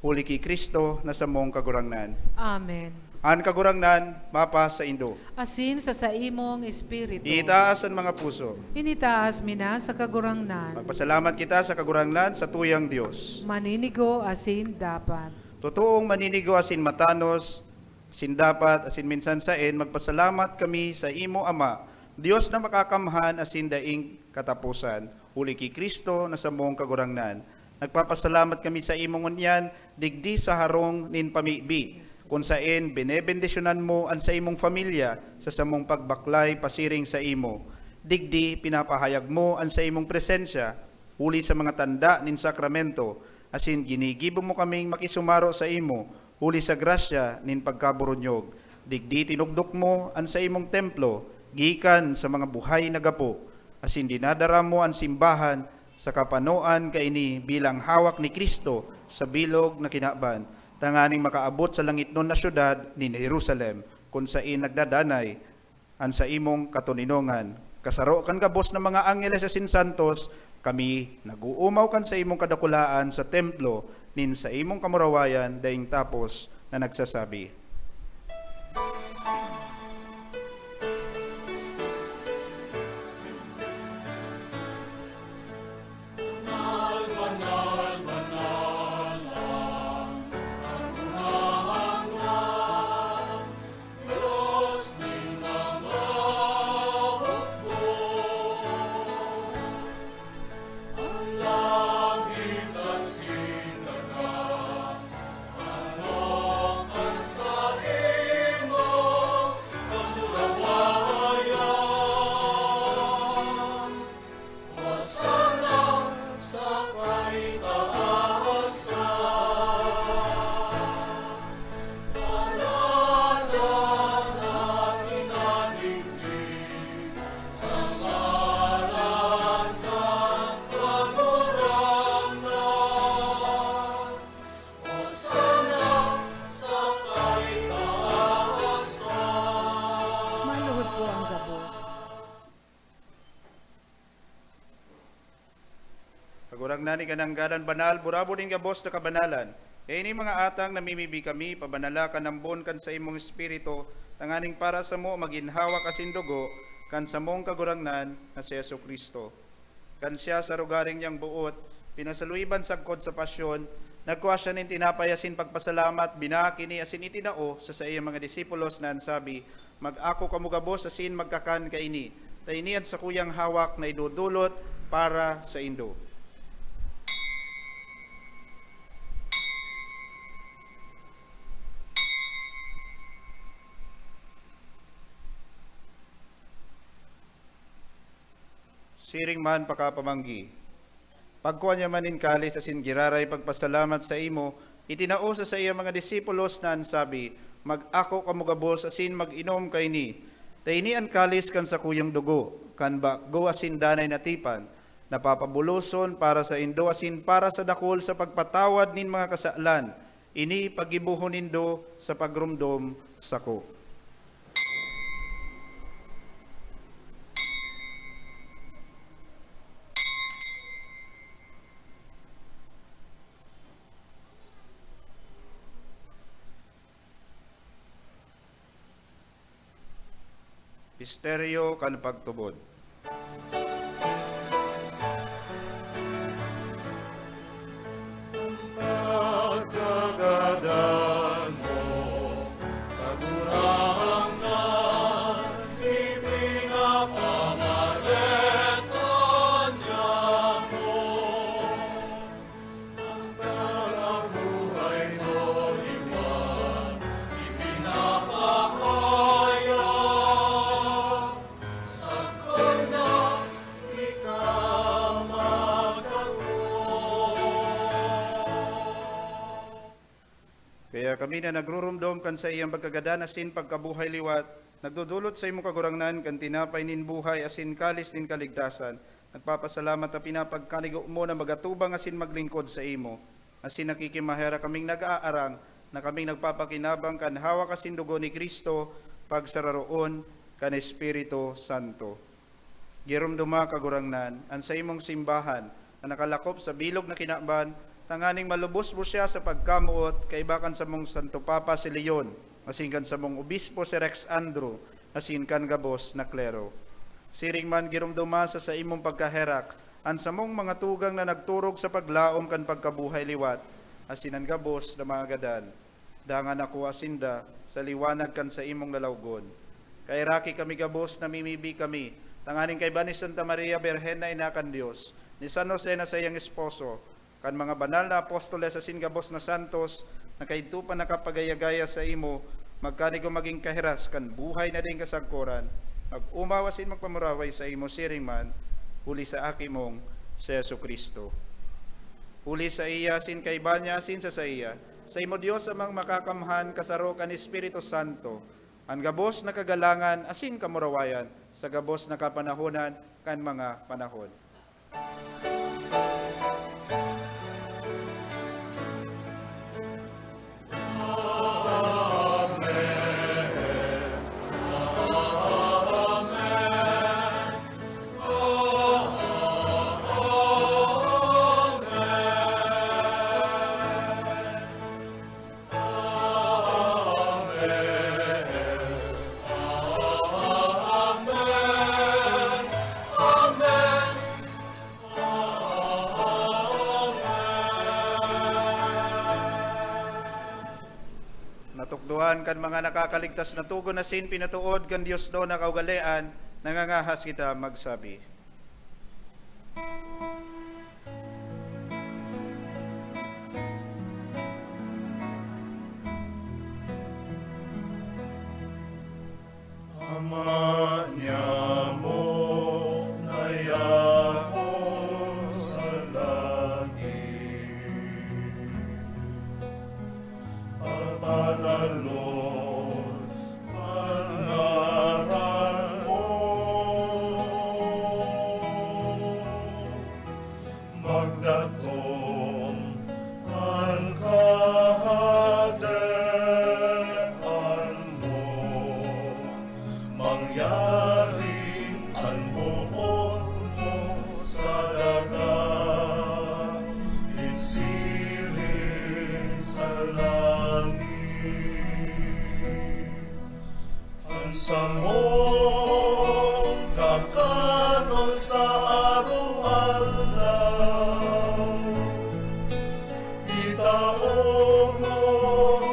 huli ki Cristo na samong Kagurangnan. Amen. An Kagurangnan mapasaindo. Asin sa saimong espiritu. Itaas an mga puso. Initaas mi na sa Kagurangnan. Magpasalamat kita sa Kagurangnan, sa tuyang Dios. Maninigo asin dapat. Totoong maninigo asin matanos, asin dapat, asin minsan saen, magpasalamat kami sa imo Ama, Dios na makakamhan asin daing kataposan, huli ki Cristo na samong Kagurangnan. Nagpapasalamat kami sa imo ngunyan, digdi sa harong nin pamibi, kun saen benebendisyonan mo an saimong familya sa samong pagbaklay pasiring sa imo. Digdi pinapahayag mo an saimong presensya, huli sa mga tanda nin sakramento, asin ginigibo mo kaming makisumaro sa imo, huli sa grasya nin pagkaburonyog. Digdi tinukdok mo an saimong templo gikan sa mga buhay na gapo, asin dinadara mo an simbahan sa kapanoan kaini bilang hawak ni Cristo sa bilog na kinaban, tanganing makaabot sa langitnon na syudad nin Jerusalem, kun saen nagdadanay an saimong katoninongan. Kasaro kan gabos na mga angheles asin santos, kami nag-oomaw kan saimong kadakulaan sa templo nin saimong kamurawayan daing tapos na nagsasabi, Kagurangnan, ika nang gadan banal, burabod nin gabos na kabanalan. Kaya ini mga atang namimibi kami, pabanala kan ambon kan saimong Espiritu, tanganing para samo magin hawak asin dugo kan samong Kagurangnan na si Jesu-Cristo. Kan siya sa rogaring niyang boot, pinasaluiban sagkod sa pasyon, nagkua siya nin tinapay asin pagpasalamat, binaak ini asin itinao sa saiyang mga disipulos na an sabi, "Mag-ako kamo gabos asin magkakan kaini, ta ini an sakuyang hawak na idodolot para saindo." Siring man pakapamanggi. Pagkua niya man nin kalis asin giraray pagpasalamat sa imo, itinao sa saiyang mga disipulos na an sabi, "Mag-ako kamo gabos asin mag-inom kaini, ta ini an kalis kan sakuyang dugo, kan bago asin danay na tipan, na papabuloson para saindo asin para sa dakul sa pagpatawad nin mga kasalan. Ini paggibohon nindo sa pagromdom sako." Misteryo kan pagtubod. na nagrurumdom kan saiyang pagkagadan asin pagkabuhay liwat, nagdodolot sa imo, Kagurangnan, kan tinapay nin buhay asin kalis nin kaligtasan. Nagpapasalamat ta pinapagkanigo mo na magatubang asin maglingkod sa imo. Asin nakikimaherak kaming nag-aarang na kaming nagpapakinabang kan hawak asin dugo ni Cristo, pagsararoon kan Espiritu Santo. Giromdoma, Kagurangnan, an saimong simbahan na nakalakop sa bilog na kinaban, tanganing malubos mo siya sa pagkamoot kaiba kan samong Santo Papa si Leon, asin kan samong obispo si Rex Andrew, asin kan gabos na klero. Siring man, giromdoma sa saimong pagkaherak an samong mga tugang na nagturog sa paglaom kan pagkabuhay liwat, asin an gabos na mga gadan. Dangan akoa sinda sa liwanag kan saimong lalawgon. Kaheraki kami gabos, namimibi kami, tanganing kaiba ni Santa Maria Birhen na ina kan Dios, ni San Jose na saiyang esposo, kan mga banal na apostoles asin gabos na santos na kaidto pa nakapagaya-gaya saimo, magkanigo magin kahiras kan buhay na daing kasagkoran, mag-omaw asin magpamuraway saimo siring man, huli sa Aki mong si Jesu-Cristo. Huli saiya, asin kaiba niya, asin sa saiya, saimo Dios Amang Makakamhan, kasaro kan Espiritu Santo, an gabos na kagalangan asin kamurawayan sa gabos na kapanahonan kan mga panahon. Natukdoan kan mga nakakaligtas na togon asin pinatood kan Dios na kaugalean, nangangahas kita magsabi. Ama niamo na yako sa langit, pabanalon an ngaran mo. Magdatong an kahadean mo, mangyari an boot mo sa daga, nin siring sa langit. An samong kakanon sa araw-araw, itao mo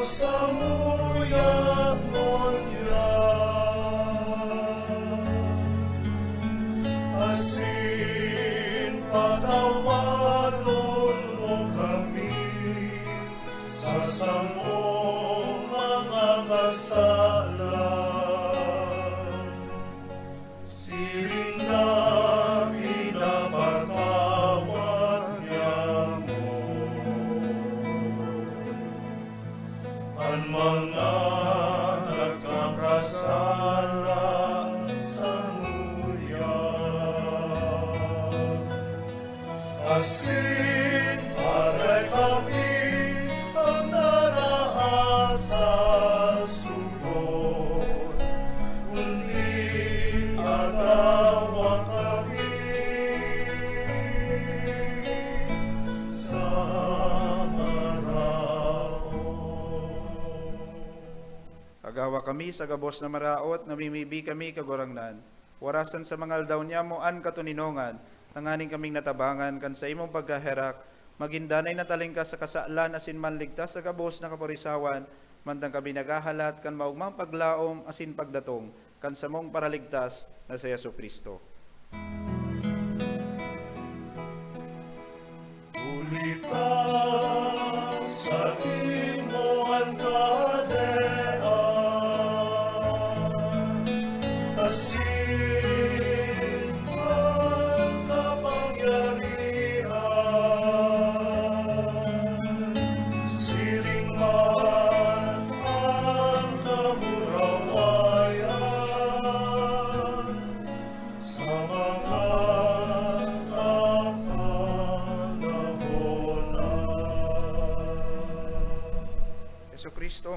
samuya ngunyan. Asin patawadon mo kami sa samong mga kasalan, siring na pinapatawad niamo an mga nagkakasala samuya. Asin aray kami an naraas sa sugod, kundi atawa kami sa maraot. Pagawa kami sa gabos na maraot, namimibi kami, Kagurangnan. Warasan sa mga aldaw niamo an katoninongan, tanganing kaming natabangan kan saimong pagkaherak, magin danay na talingkas sa kasalan asin manligtas sa gabos na kaporisawan, mantang kami naghahalat kan maogmang paglaom asin pagdatong kan samong Paraligtas na si Jesu-Cristo. Huli ta saimo an kahadean, asin an kapangyarihan, siring man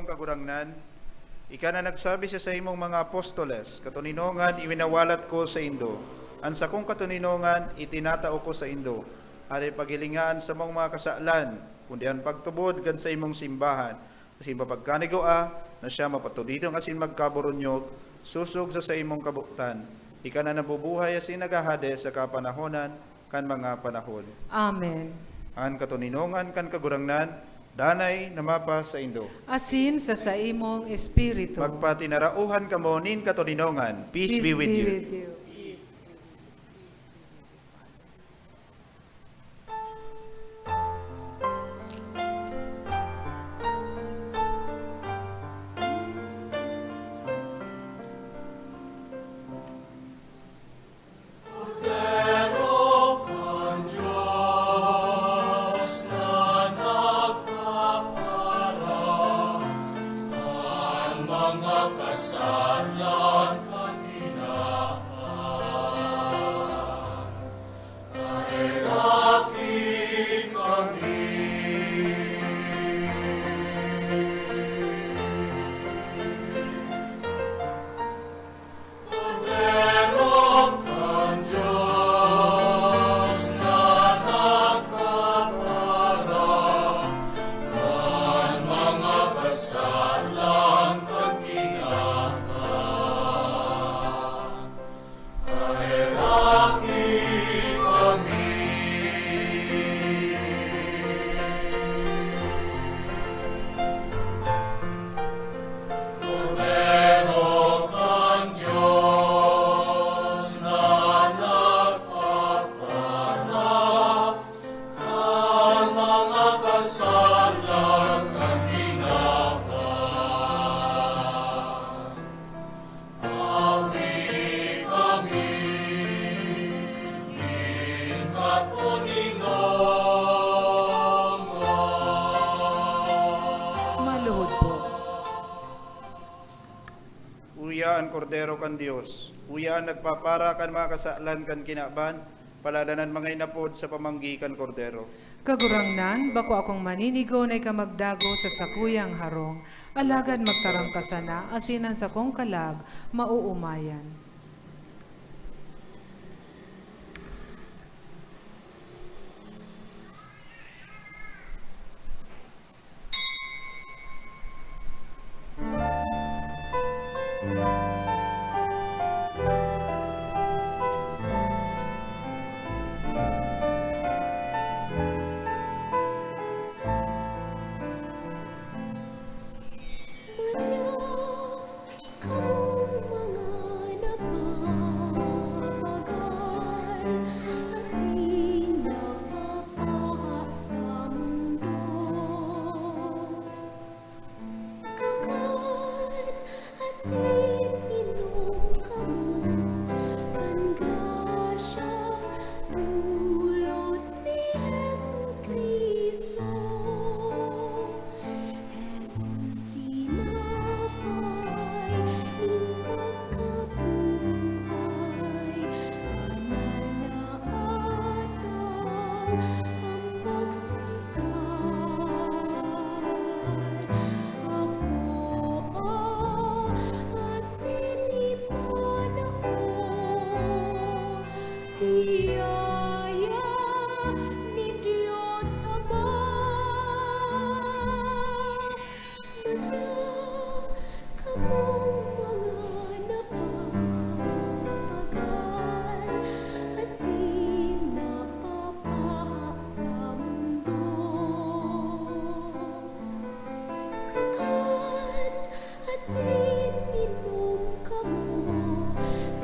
Kagurangnan, ika na nagsabi sa saimong mga apostoles, "Katoninongan iwinawalat ko saindo, an sakong katoninongan itinatao ko saindo." Ari, paghilinga an samong mga kasalan, kundi an pagtubod kan saimong simbahan, asin papagkanigua na siya mapatulidong asin magkaburunyog, sosog sa saimong kabotan. Ika na nabubuhay asin naghahade sa kapanahonan kan mga panahon. Amen. An katoninongan kan Kagurangnan, danay na mapasaindo. Asin sa saimong espiritu. Magpatinarauhan kamo nin katoninongan. Peace be with you. Maluhod po. Uya an Kordero kan Dios, uya an nagpapara kan mga kasalan kan kinaban, palalanan mga inapod sa pamanggi kan Kordero. Kagurangnan, bako akong maninigo na ika magdago sa sakuyang harong, alagad magtaram ka sana, asin an sakong kalag maoomayan. Kamong mga napapagal asin nagpapaha sa mundo, kakan asin inom kamo kan grasyang dulot ni Jesu-Cristo. Jesus, tinapay nin pagkabuhay, banal na atang ambag sa altar. Akoa asin ipanao, biyaya nin Dios Ama. Madya kamong mga napapagal asin napapaha sa mundo, kakan asin inom kamo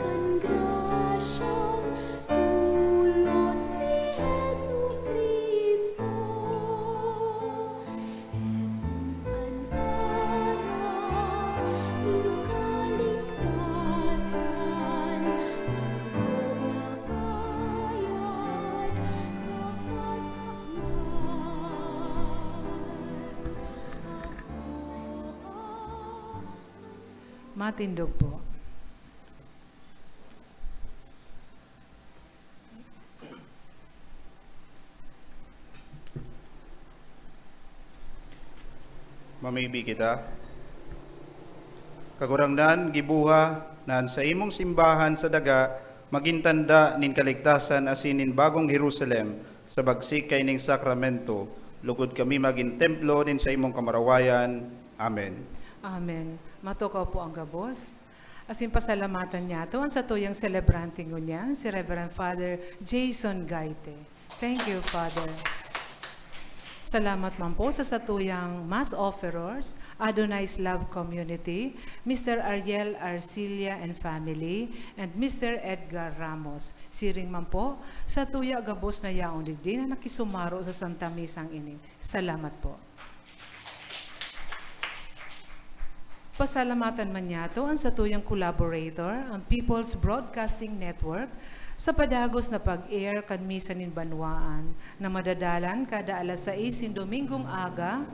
kan grasyang dulot ni Jesu-Cristo. Jesus an arak nin kaligtasan, dugo na bayad sa kasalan. Ako ang Matindog po. Mamibi kita. Kagurangnan, gibuha na an saimong simbahan sa daga magin tanda nin kaligtasan asin nin bagong Jerusalem sa bagsik kaining sakramento, lugod kami magin templo nin saimong kamurawayan. Amen. Amen. Matukaw po ang gabos. Asin pasalamatan niyato an satuyang selebrante ngunyan, si Reverend Father Jason Gaite. Thank you, Father. Salamat man po sa satuyang mass offerers, Adonai's Love Community, Mister Ariel Arcilia and family, and Mister Edgar Ramos. Siring man po, satuya gabos na yaon digdi na nakisumaro sa Santa Misang ini. Salamat po. Pasalamatan man niyato an satuyang collaborator, ang People's Broadcasting Network, sa padagos na pag-air kan Misa nin Banwaan na madadalan kada alas sais nin Domingong aga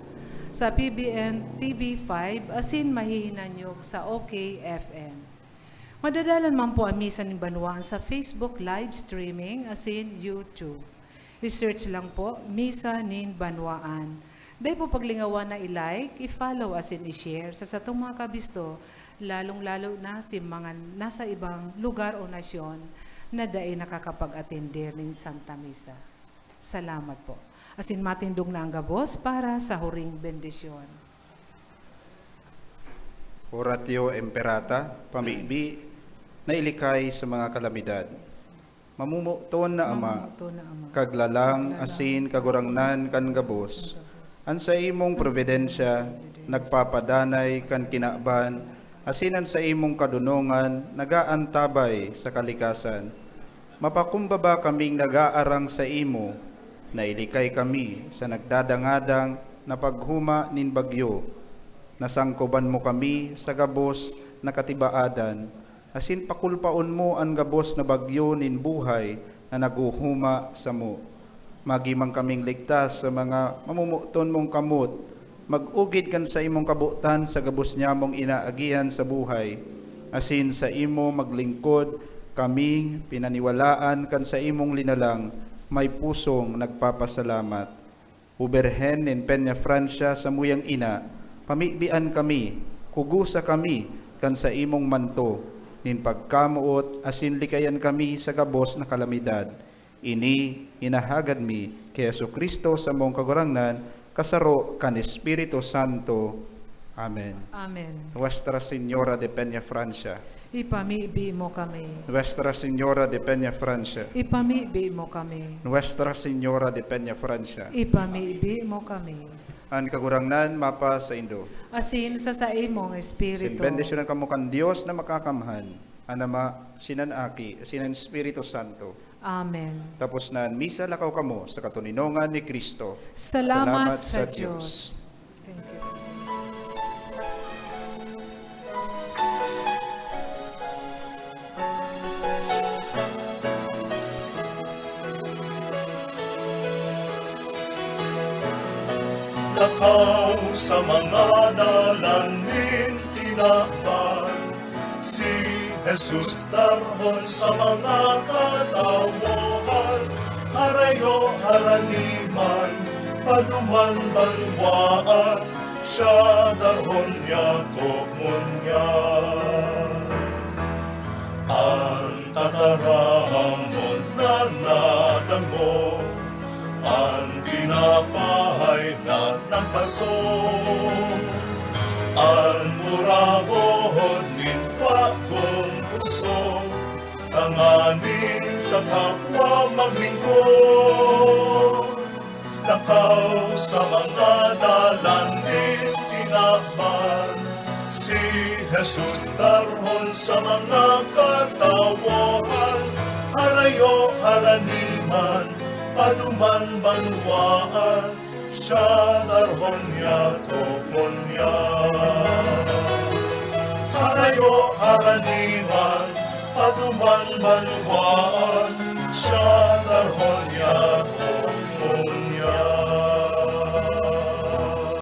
sa P B N T V five asin mahihinanyog sa O K F M. Madadalan man po ang Misa nin Banwaan sa Facebook live streaming asin YouTube. I-search lang po, Misa nin Banwaan. Dai po paglingawan na i-like, i-follow asin i-share sa satong mga kabisto, lalong-lalo na si mga nasa ibang lugar o nasyon na dai nakakapag-atender nin Santa Misa. Salamat po. Asin matindog na ang gabos para sa huring bendisyon. Oratio Imperata, pamibi, na ilikay sa mga kalamidad. Mamumuton na Ama, Mamumuton na Ama, kaglalang kaglalang asin asin kagurangnan kan gabos. Kan gabos. An saimong An providensya saimong providensya. Nagpapadanay kan kinaban, asin an saimong kadonongan nagaantabay sa kalikasan. Mapakumbaba kaming nagaarang saimo, na ilikay kami sa nagdadangadang na paghuma nin bagyo. Nasangkoban mo kami sa gabos na katibaadan, asin pakulpaon mo an gabos na bagyo nin buhay na naghuhuma samo. Magi man kaming ligtas sa mga mamomoton mong kamot, mag-ugid kan saimong kabotan sa gabos nyamong inaagihan sa buhay, asin saimo maglingkod kaming pinaniwalaan kan saimong linalang, may pusong nagpapasalamat. O Birhen nin Peña Francia, samuyang ina, pamibian kami, kugosa kami kan saimong manto nin pagkamoot asin likayan kami sa gabos na kalamidad. Ini hinahagad mi ki Jesu-Cristo, samong Kagurangnan, kasaro kan Espiritu Santo. Amen. Amen. Nuestra Señora de Peña Francia. Ipamibi mo kami. Nuestra Señora de Peña Francia. Ipamibi mo kami. Nuestra Señora de Peña Francia. Ipamibi mo kami. An Kagurangnan mapasaindo. Asin sa saimong espiritu. Bendisyonan kamo kan Dios na Makakamhan, an Ama, asin an Aki, asin an Espiritu Santo. Amen. Tapos na an misa, lakaw kamo sa katoninongan ni Cristo. Salamat sa Dios. Thank you. Lakaw sa mga dalan nin tinaban, si Jesus darhon sa mga katawohan, harayo, harani man, paduman, banwaan, siya darhon yato ngunyan. An tataramon na nadangog, an tinapay na nagbaso, an murahon nin bagong puso, tanganing sa kapwa maglingkod. Lakaw sa mga dalan nin tinaban, si Jesus darhon sa mga katawohan, harayo, harani man, paduman, banwaan, siya darhon yato ngunyan. Harayo, harani man, paduman, banwaan, siya darhon yato